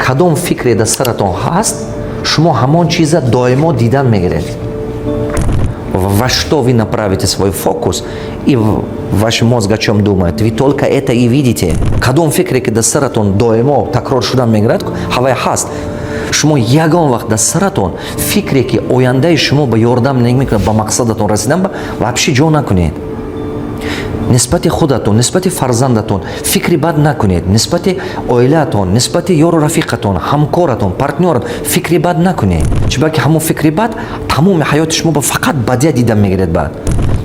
Кадом фикре дар саратон ҳаст, шумо ҳамон чиза доимо дидан мегиред. Во что вы направите свой фокус и ваш мозг о чем думает, вы только это и видите. Кадом фикре ки дар саратон доимо такрор шудан мегирад, ҳавай ҳаст. Шумо ягон вақт дар саратон фикре, ки ояндаи шумо ба ёрдам намекунад ба мақсадатон расидан, ба вообще ҷо накунед. Нисбати худатон, нисбати фарзандатон фикри бад накунед, нисбати оилаатон, нисбати ёру рафиқатон, ҳамкоратон, партнёрат фикри бад накунед, чунки ҳамон фикри бад тамоми ҳаёти шумо ба фақат бадия дида мегиред. Баъд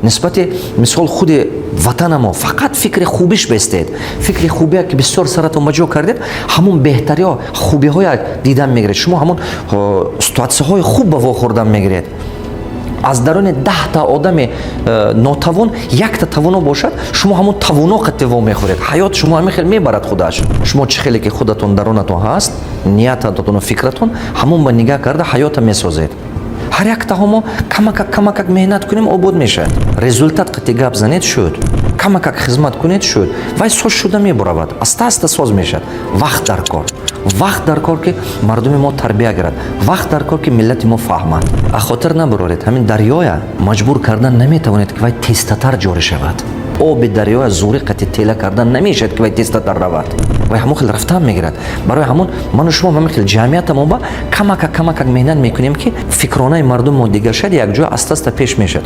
нисбати, мисол, худи ватанамо фақат фикри хубиш бестед. Фикри хубия ки бисёр саратон ба ҷо кардед, ҳамон беҳтариҳо, хубиҳоя дидан мегиред. Шумо ҳамон ситуатсияҳои хуб ба вохӯрдан мегиред. Аз даруни 10-та одами нотавон якта тавоно бошад, шумо ҳамон тавоно қатъи во мехӯред. Ҳаёт шумо ҳамин хел мебарад худаш. Шумо чӣ хеле ки худатон дарунатон ҳаст, ниятатону фикратон, ҳамон ба нигаҳ карда ҳаёта месозед. Ҳар яктаҳо мо камакак, камакак меҳнат кунем, обод мешавад. Результат қатъи гап занед, шуд. Камакак хизмат кунед, шуд. Вай соз шуда мебуравад, аста аста соз мешавад. Вақт дар кор, вақт дар кор, ки мардуми мо тарбия гирад, вақт дар кор, ки миллати мо фаҳмад. А хотир набароред, ҳамин дарёя маҷбур кардан наметавонед, ки вай тезтатар ҷорӣ шавад. Оби дарёя зури қати тела кардан намешавад, ки вай тезтатар равад. Вай ҳамон хел рафтан мегирад. Барои ҳамон ману шумо ҳамин хел ҷамъиятамо ба камакак, камакак меҳнат мекунем, ки фикронаи мардуми мо дигар шавад, якҷоя аста аста пеш мешавад.